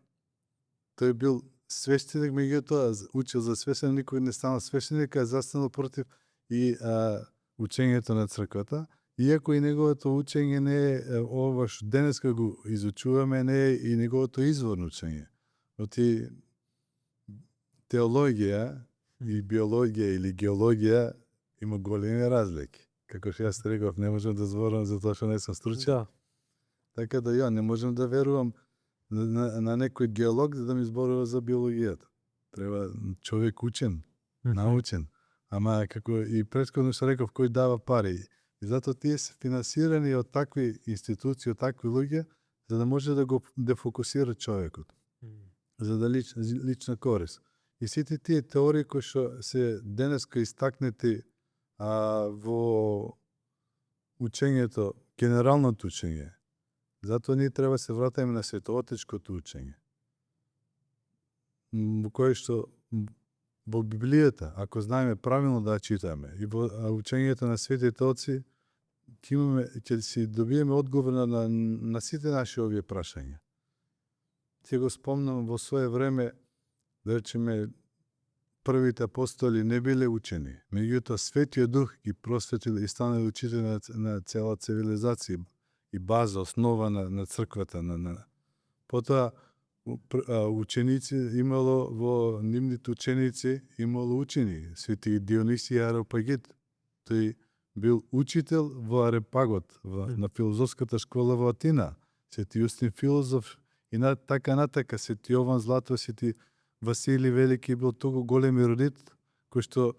Speaker 2: тој бил свештеник, меѓутоа учил за свештеник, никој не станал свештеник, а застанал против и учењето на црквата, иако и неговото учење не е ова што денеска го изучуваме, не е и неговото изворно учење. Оти теологија и биологија или геологија има големи разлики. Како што јас реков, не можам да зборам за тоа што не сум стручен.
Speaker 1: Да.
Speaker 2: Така да ја не можам да верувам на некој геолог да ми зборува за биологијата. Треба човек учен, научен. Ама како и претходно што реков, кој дава пари. И затоа тие се финансирани од такви институции, од такви луѓе, за да може да го дефокусира човекот. За да лична корист. И сите тие теории кои што се денеска истакнети во учењето, генералното учење, затоа ние треба се вратиме на светоотечкото учење. Во кое што во Библијата, ако знаеме правилно да читаме, и во учењето на светите отци, ќе си добиеме одговор на сите наши овие прашања. Ќе го спомнам во свое време, да речеме, првите апостоли не биле учени, меѓутоа Светиот Дух ги просветил и станали учители на цела цивилизација и база, основа на црквата. Потоа ученици имало, во нивните ученици имало учени, Свети Дионисий Ареопагит. Тој бил учител во Арепагот, на филозофската школа во Атина. Свети Јустин филозоф и така натака, Свети Јован Златов, Свети Васили Велики бил толку голем ерудит, кој што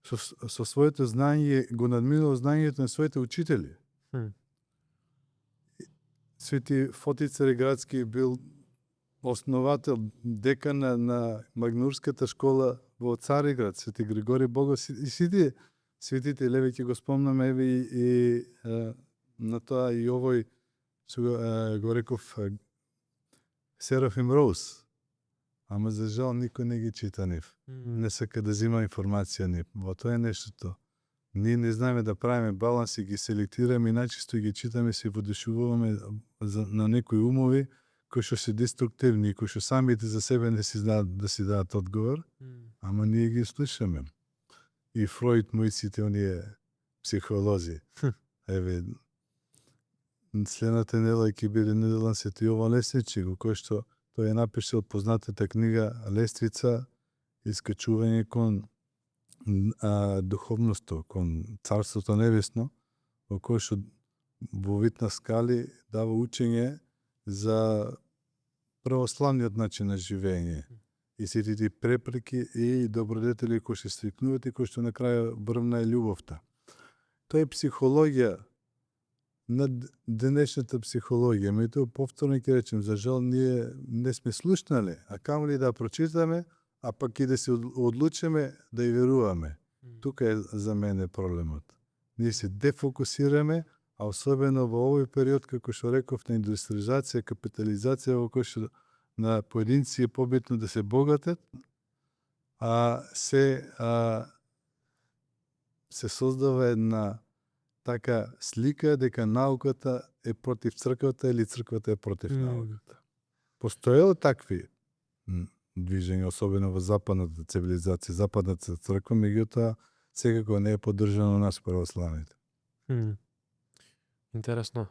Speaker 2: со своето знање го надминува знањето на своите учители. Свети Фотий Цареградски бил основател, декан на Магнурската школа во Цареград, Свети Григори Богов, и сите светите леви ќе го спомнаме, еве и на тоа и овој, го реков, Серафим Роуз. Ама за жал никој не ги чита нив. Не сака да зима информација нив. Во тоа е нештото. Ние не знаеме да правиме баланс и ги селектираме и најчесто ги читаме, се водушуваме на некои умови кои што се деструктивни, кои што самите за себе не си знаат да си дадат одговор, ама ние ги слушаме. И Фройд, мои сите оние психолози. Еве, следната недела ќе биде неделан Свети Јован Лесничи, во кој што тој е напишал познатата книга Лествица, искачување кон духовноста, кон Царството Небесно, во кој што во вид на скали дава учење за православниот начин на живење и сите тие препреки и добродетели кои се стикнуваат и кои што на крај брвна е љубовта. Тоа е психологија на денешната психологија. Меѓутоа повторно ќе речем, за жал ние не сме слушнали, а камо ли да прочитаме, а пак и да се одлучиме да ја веруваме. Тука е за мене проблемот. Ние се дефокусираме, а особено во овој период, како што реков, на индустриализација, капитализација, во кој што на поединци е побитно да се богатат, се создава една така слика дека науката е против црквата или црквата е против науката. Постоело такви движења, особено во западната цивилизација, западната црква, меѓутоа секако не е поддржано нас православните.
Speaker 1: Интересно.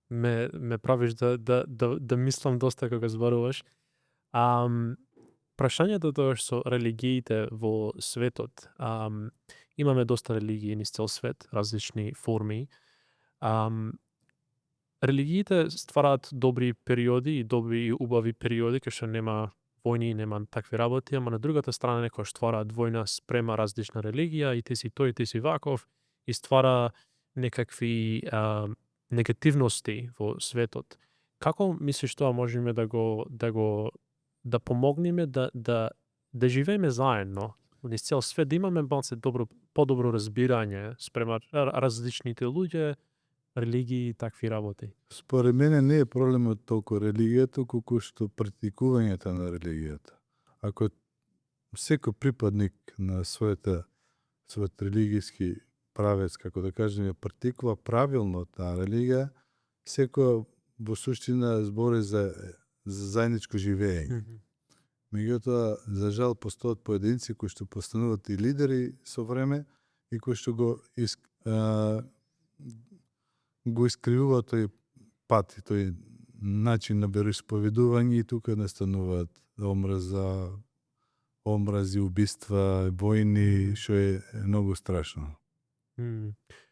Speaker 1: Ме правиш да мислам доста кога зборуваш. Прашањето тоа со религиите во светот. Имаме доста религии низ цел свет, различни форми. Религиите ствараат добри периоди и добри и убави периоди, кај што нема војни, нема такви работи, ама на другата страна некој ствараат војна спрема различна религија и ти си тој, ти си ваков, и ствара некакви негативности во светот, како мислиш тоа можеме да помогнеме да живееме заедно низ цел свет, да имаме малце подобро разбирање спрема различните луѓе, религии и такви работи?
Speaker 2: Според мене не е проблемот толку религијата, колку што практикувањето на религијата. Ако секој припадник на својот религијски правец, како да кажеме, практикува правилно таа религија, секој во суштина збори за заедничко живење. Меѓутоа, за жал, постојат поединци кои што постануваат и лидери со време и кои што го искривуваат тој пат и тој начин на вероисповедување и тука настануваат омрази, убиства, војни, што е многу страшно.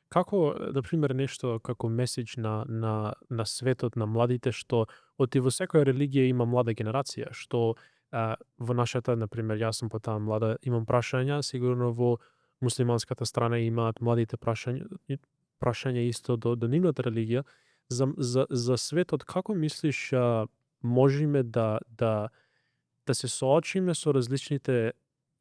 Speaker 1: Како, например, нешто како меседж на светот, на младите, што оти во секоја религија има млада генерација, што во нашата, например, јас сум по таа млада, имам прашања, сигурно во муслиманската страна имаат младите прашања исто до нивната религија. За светот, како мислиш можеме да се соочиме со различните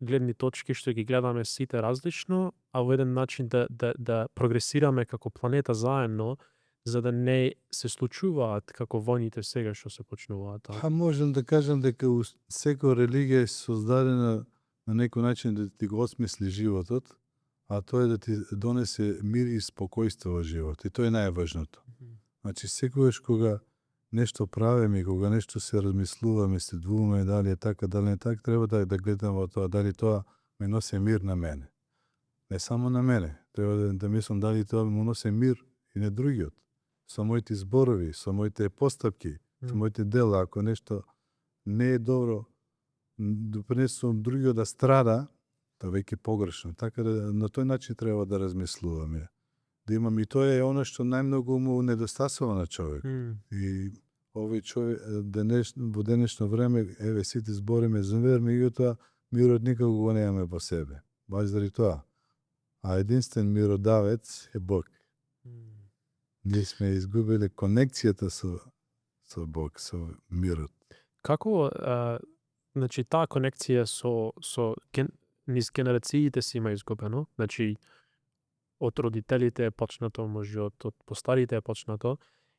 Speaker 1: гледни точки што ги гледаме сите различно, а во еден начин да прогресираме како планета заедно, за да не се случуваат како војните сега што се почнуваат?
Speaker 2: Можам да кажам дека секоја религија е создадена на некој начин да ти го осмисли животот, а тоа е да ти донесе мир и спокојство во живот. И тоа е најважното. Значи, секогаш кога нешто правиме, кога нешто се размислуваме, се двумаме дали е така, дали не така, треба да гледаме во тоа, дали тоа ме носи мир на мене. Не само на мене, треба да мислам дали тоа му носи мир и на другиот. Со моите зборови, со моите постапки, со моите дела, ако нешто не е добро, допринесувам другиот да страда, тоа веќе погрешно. Така да на тој начин треба да размислуваме. Да имаме, и тоа е оно што најмногу му недостасува на човек. И овој човек во денешно време, еве сите збориме за мир, меѓутоа мирот никако го немаме во себе. Баш заради тоа. А единствен миродавец е Бог. Ние сме изгубили конекцијата со Бог, со мирот.
Speaker 1: Како, значи, таа конекција низ генерациите си има изгубено, значи, од родителите е почнато, може од постарите е почнато,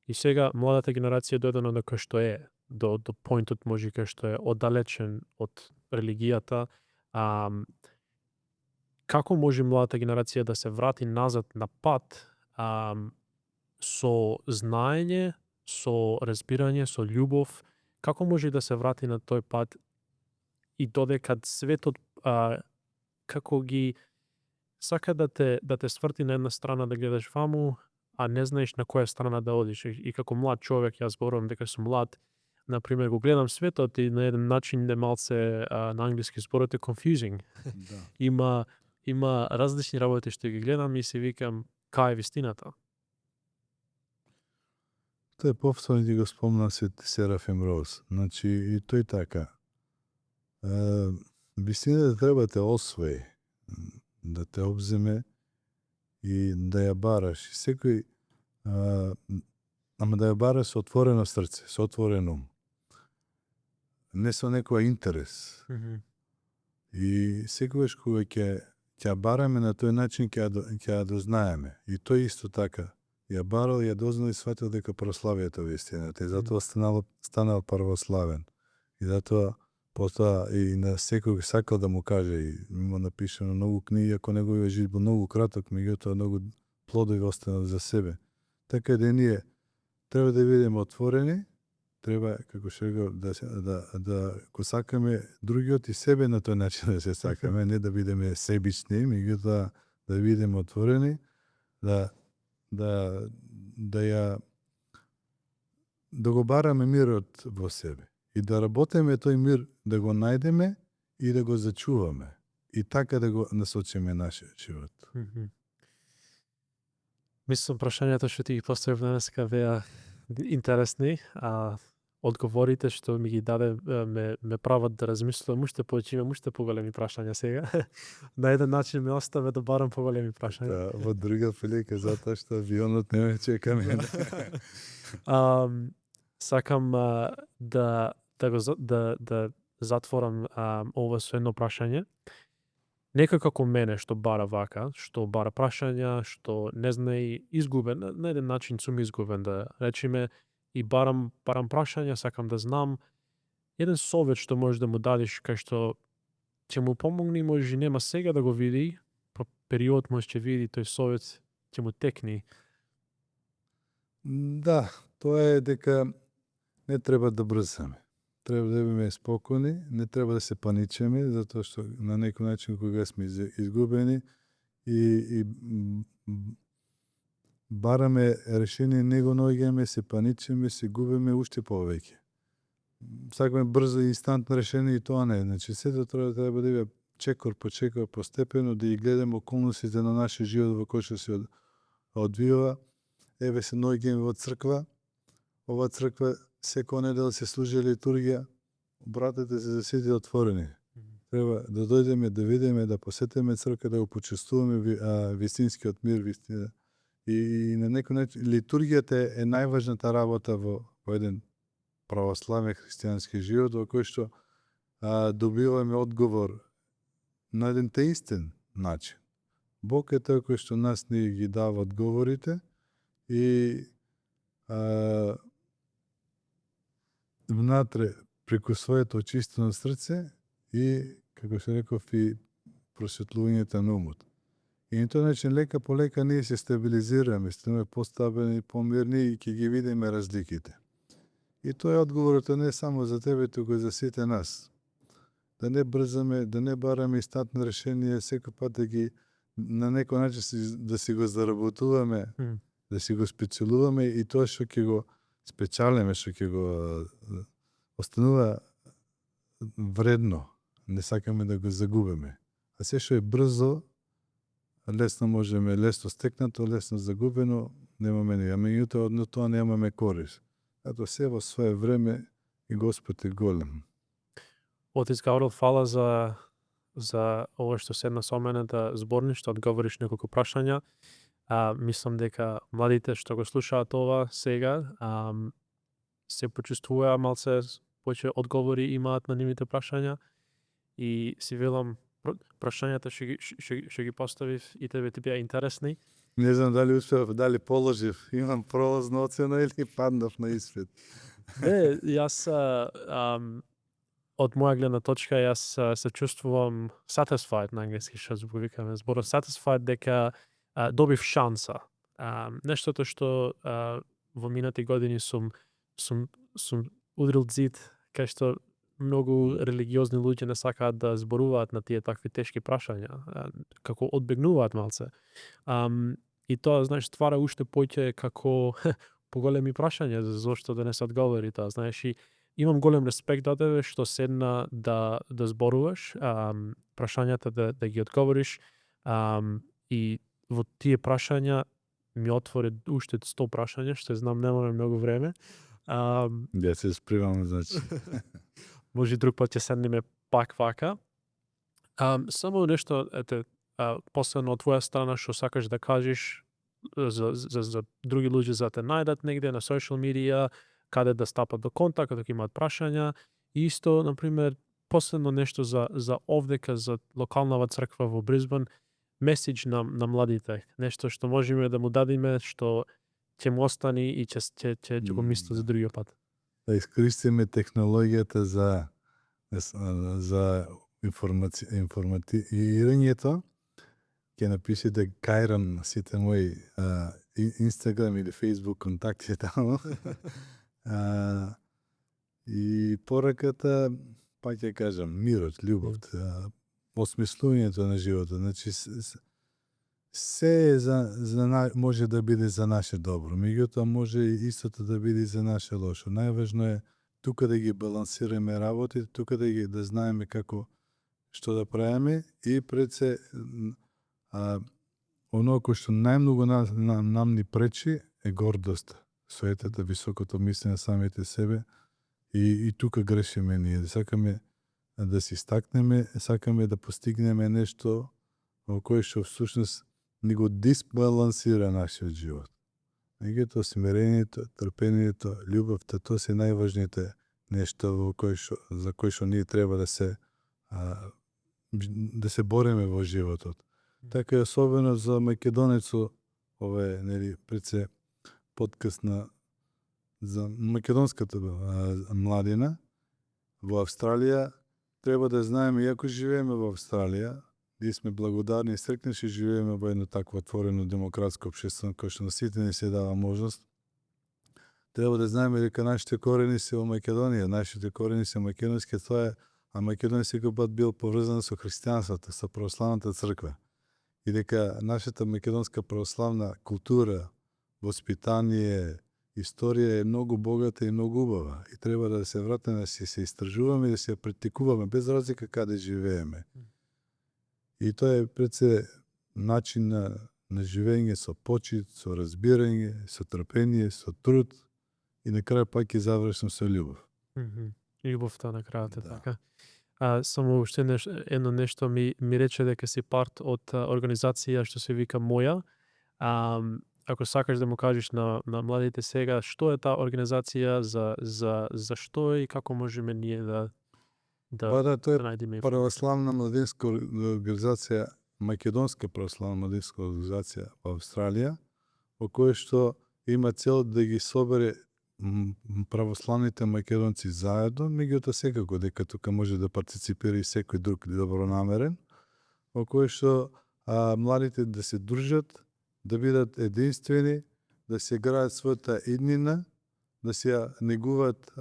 Speaker 1: и сега младата генерација дојдена до кај што е, до поинтот може кај што е оддалечен од религијата. Како може младата генерација да се врати назад на пат со знаење, со разбирање, со љубов, како може да се врати на тој пат и додека светот како ги сака да те сврти на една страна да гледаш ваму, а не знаеш на која страна да одиш. И како млад човек, јас зборувам дека сум млад, например, го гледам светот и на еден начин е малце, на англиски зборот е confusing.
Speaker 2: Да.
Speaker 1: Има различни работи што ги гледам и се викам, кај е вистината?
Speaker 2: Тоа повторно ти го спомна Серафим Роуз. Значи, и тој така. Вистината треба те освои, да те обземе и да ја бараш. Секој, ама да ја бараш со отворено срце, со отворен ум. Не со некој интерес. И секогаш кога ќе ја бараме на тој начин, ќе ја дознаеме. И тој исто така ја барал, ја дознал и сватил дека прославието вистината. И затоа станал православен. И затоа потоа и на секој сакал да му каже, и има напишано многу книги, ако неговиот живот бил многу краток, меѓутоа многу плодови останал за себе. Така да ние треба да бидеме отворени, треба, како што реков, да го сакаме другиот и себе на тој начин да се сакаме, не да бидеме себични, меѓутоа да бидеме отворени, да го бараме мирот во себе и да работиме тој мир, да го најдеме и да го зачуваме. И така да го насочиме нашиот живот.
Speaker 1: Мислам, прашањата што ти ги поставив денеска беа интересни, одговорите што ми ги даде ме прават да размислувам уште повеќе, имам уште поголеми прашања сега. На еден начин ме оставе да барам поголеми прашања.
Speaker 2: Да, во друга прилика, затоа што авионот не ме чека мене.
Speaker 1: Сакам да затворам ова со едно прашање. Некој како мене што бара вака, што бара прашања, што не знае, изгубен, на еден начин сум изгубен, да речеме, и барам прашања, сакам да знам еден совет што можеш да му дадеш, кај што ќе му помогне, може и нема сега да го види, по период може ќе види тој совет, ќе му текни.
Speaker 2: Да, тоа е дека не треба да брзаме. Треба да бидеме спокојни, не треба да се паничеме, затоа што на некој начин кога сме изгубени и бараме решение, не го наоѓаме, се паничеме, се губиме уште повеќе. Сакаме брзо и инстантно решение, и тоа не е. Значи, сето треба да биде чекор по чекор, постепено, да ги гледаме околностите на нашиот живот во кој што се одвива. Еве се наоѓаме во црква. Ова црква секоја недела се служи литургија. Вратите се за сите отворени. Треба да дојдеме, да видиме, да посетиме црква, да го почувствуваме вистинскиот мир, вистина. И на некој начин литургијата е најважната работа во еден православен христијански живот, во кој што добиваме одговор на еден теистен начин. Бог е тој кој што нас ни ги дава одговорите и внатре преку своето очистено срце и, како што реков, и просветлувањето на умот. И на тој начин лека по лека ние се стабилизираме, ставаме постабилни, помирни и ќе ги видиме разликите. И тоа е одговорот не само за тебе, туку и за сите нас. Да не брзаме, да не бараме инстантно решение, секој пат да ги на некој начин да си го заработуваме, да си го спечелуваме и тоа што ќе го спечалиме, што ќе го останува вредно. Не сакаме да го загубиме. А се што е брзо, лесно можеме, лесно стекнато, лесно загубено, немаме ни. А меѓутоа од тоа немаме корист. Ато се во свое време и Господ е голем.
Speaker 1: Отец Гаврил, фала за ова што седна со мене да зборниш, што одговориш неколку прашања. Мислам дека младите што го слушаат ова сега се почувствуваа малце повеќе одговори имаат на нивните прашања и си велам прашањата што ги поставив и тебе ти беа интересни.
Speaker 2: Не знам дали успев, дали положив, имам пролазна оцена или паднав на испит.
Speaker 1: Не, јас од моја гледна точка јас се чувствувам satisfied на англиски, што го викаме зборот satisfied, дека добив шанса. Нештото што во минати години сум удрил зид, кај што многу религиозни луѓе не сакаат да зборуваат на тие такви тешки прашања, како одбегнуваат малце. И тоа, знаеш, ствара уште поќе како поголеми прашања зошто да не се одговори тоа, знаеш, и имам голем респект од тебе што седна да зборуваш, прашањата да ги одговориш, и во тие прашања ми отвори уште 100 прашања, што знам немаме многу време.
Speaker 2: Ја се спремам, значи.
Speaker 1: Може друг пат ќе седнеме пак вака. Само нешто, последно од твоја страна што сакаш да кажеш за други луѓе за те најдат негде на social media, каде да стапат до контакт, ако имаат прашања. И исто, например, последно нешто за овдека, за локалнава црква во Брисбен, меседж на младите, нешто што можеме да му дадиме, што ќе му остани и ќе го мисли за другиот пат.
Speaker 2: Да искористиме технологијата за информатирањето. Ќе напишете Кајран на сите мои Инстаграм или Фейсбук контакти таму. И пораката, па ќе кажам, мирот, љубовта, осмислувањето на животот. Значи, се може да биде за наше добро, меѓутоа може и истото да биде за наше лошо. Најважно е тука да ги балансираме работите, тука да знаеме како што да правиме и пред се оно кој што најмногу нам ни пречи е гордост, суетата, високото мислење на самите себе, И тука грешиме ние. Сакаме да се истакнеме, сакаме да постигнеме нешто во кој што всушност ни го дисбалансира нашиот живот. Меѓутоа смирението, трпението, љубовта, тоа се најважните нешто за кои што ние треба да се бориме во животот. Така и особено за македонецо, ова е, нели, пред се подкаст за македонската младина во Австралија. Треба да знаеме, иако живееме во Австралија, ние сме благодарни и среќни што живееме во едно такво отворено демократско општество кој што на сите ни се дава можност. Треба да знаеме дека нашите корени се во Македонија, нашите корени се македонски, тоа е, а Македонија секој пат бил поврзана со христијанството, со православната црква. И дека нашата македонска православна култура, воспитание, историја е многу богата и многу убава. И треба да се вратиме, да се истражуваме и да се практикуваме, без разлика каде живееме. И тоа е пред се начин на живење со почит, со разбирање, со трпение, со труд и на крај пак ќе завршам со љубов.
Speaker 1: Љубовта на крајот е така. Само уште едно нешто ми рече дека си парт од организација што се вика Моја. Ако сакаш да му кажеш на младите сега, што е таа организација, за што и како можеме ние да
Speaker 2: тоа
Speaker 1: најдеме
Speaker 2: е православна младинска организација, македонска православна младинска организација во Австралија, во која што има цел да ги собере православните македонци заедно, меѓутоа секако дека тука може да партиципира и секој друг добронамерен, во кој што младите да се дружат, да бидат единствени, да се граат својата иднина, да се негуваат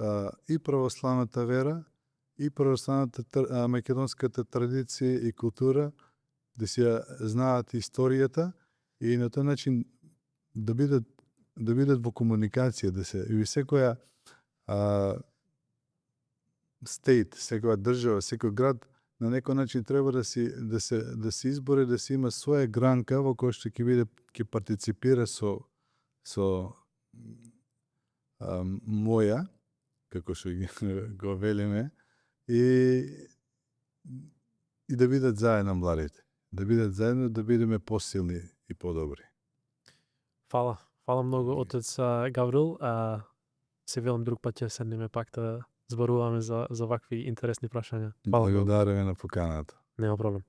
Speaker 2: и православната вера, и православната македонската традиција и култура, да се знаат историјата и на тој начин да бидат во комуникација, да се и секоја стейт, секоја држава, секој град на некој начин треба да се избори, да се има своја гранка во која што ќе партиципира со Моја, како што го велиме, и да бидат заедно младите. Да бидат заедно, да бидеме посилни и подобри.
Speaker 1: Фала многу, отец Гаврил. Се велам друг пат ќе седнеме пак да зборуваме за вакви интересни прашања.
Speaker 2: Благодараме на поканата.
Speaker 1: Нема проблем.